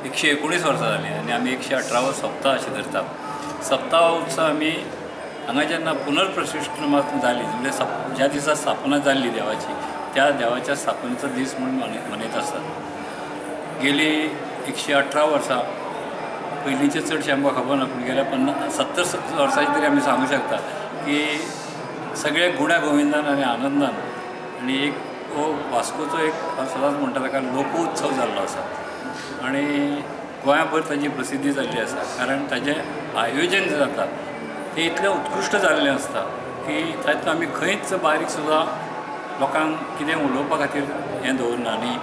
119 वर्सां जालीं आनी आमी 118वो सप्ताह अशें धरता. सप्ताह उत्सव आमी हांगा जेन्ना पुनर्प्रतिश्ठा जाली म्हणजे ज्या दिसा स्थापना जाल्ली देवाची त्या देवाच्या स्थापनेचो दीस म्हणून मनयत आसतात. गेली 118 वर्सां पयलींचे चडशें आमकां खबर ना, पूण गेल्या 50-70 वर्सांची तरी आमी सांगूं शकता की सगळे गुण्या गोविंदान आनी आनंदान आनी एक हो वास्कोचो एक सदांच म्हणटा ताका लोकोत्सव जाल्लो आसा आनी गोंयाभर ताजी प्रसिद्धी जाल्ली आसा. कारण ताजें आयोजन जें जाता तें इतलें उत्कृश्ट जाल्लें आसता की तातूंत आमी खंयच बारीक सुद्दां लोकांक कितें उलोवपा खातीर हें दवरना आनी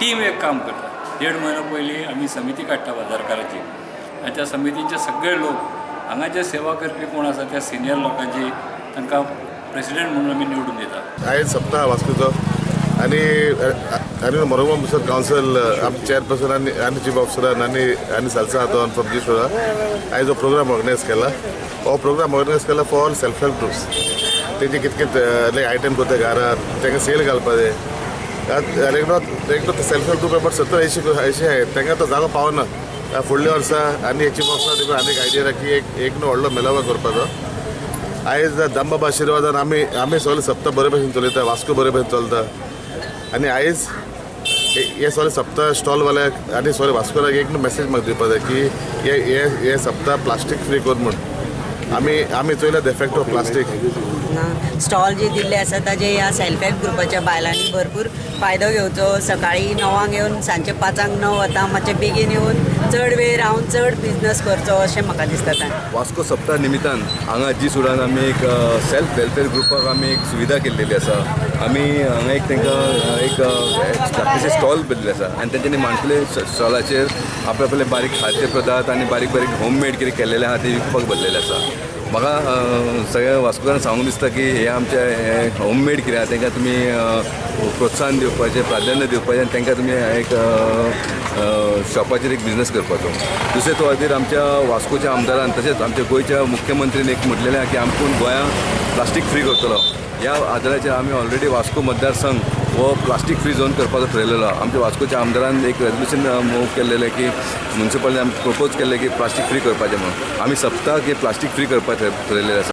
टीम एक काम करता. 1.5 म्हयनो पयलीं आमी समिती काडटा बाजारकाराची आनी त्या समितीचे सगळे लोक हांगा जे सेवा करपी कोण आसा त्या सिनियर लोकांची तांकां प्रेसिडेंट म्हणून आमी निवडून दिता. आयज सप्ताह वास्कोचो आनी आनी मोरमुगांव म्युनिसिपल कावन्सिल चेअरपर्सन आनी आनी चीफ ऑफिसरान आनी आनी सालसा आतोन फ्रॉम जी सोडा आयज हो प्रोग्राम ऑर्गनायज केला. हो प्रोग्राम ऑर्गनायज केला for all self help groups. तेजे कितें कितें लायक आयटम करता घरात तांकां सेल घालपा जाय. एकलो सेल्फ हेल्प ग्रूप अबाउट 70-80 आहाय तांकां तो जागो पावना. फुडल्या वर्सा आनी चीफ ऑफिसर आनी एक आयडिया की एक एक न्हू व्हडलो मेलावा करपाचो. आयज दामबाबा आशिर्वादान आमी आमी सगळे सप्ताह बरे भशेन चलयता, वास्को बरे भशेन चलता आनी आयज हे सगळे सप्ताह स्टॉलवाले आनी सगळे वास्कोराक एक न्हू मॅसेज म्हाका दिवपा जाय की हे हे हे सप्ताह प्लास्टीक फ्री कर म्हूण. आमी आमी चोयला the effect of plastic. Stall जे दिल्ले आसा ताजे ह्या सेल्फ हेल्प ग्रुपाच्या बायलांनी भरपूर फायदो घेवचो. सकाळीं 9 येवन सांजचे 5 न वता मातशें बेगीन येवन चड वेळ रावन चड बिजनस करचो अशें म्हाका दिसता. वास्को सप्ताह निमित्तान हांगा जी सुडान आमी एक सेल्फ वेलफेअर ग्रुपाक आमी एक सुविधा केल्लेली आसा. आमी हांगा एक तांकां एक धाकटेशे स्टॉल बरयल्ले आसा आनी तेंच्यांनी माणकुले स्टॉलाचेर आपले आपले बारीक खाद्य पदार्थ आनी बारीक बारीक होममेड कितें केल्लेलें आहा तें विकपाक बसलेलें आसा. म्हाका सगळ्या वास्कोकारांक सांगूंक दिसता की हे आमचे होममेड कितें आहा तांकां तुमी प्रोत्साहन दिवपाचें, प्राधान्य दिवपाचें आनी तांकां तुमी एक शॉपाचेर एक बिजनस करपाचो. दुसरे खातीर आमच्या वास्कोच्या आमदारान तशेंच आमच्या गोंयच्या मुख्यमंत्रीन एक म्हटलेलें आहा की आमकां गोंया प्लास्टीक फ्री करतलो. ह्या आदाराचेर आमी ऑलरेडी वास्को मतदारसंघ हो प्लास्टीक फ्री झोन करपाचो ठरयलेलो आहा. आमच्या वास्कोच्या आमदारान एक रेजोल्युशन मूव केल्लेलें की म्युनिसिपालिटी आमी प्रपोज केल्लें की प्लास्टीक फ्री करपाचें म्हणून. आमी सप्ताक हे प्लास्टीक फ्री करपाक ठरयलेलें आसा.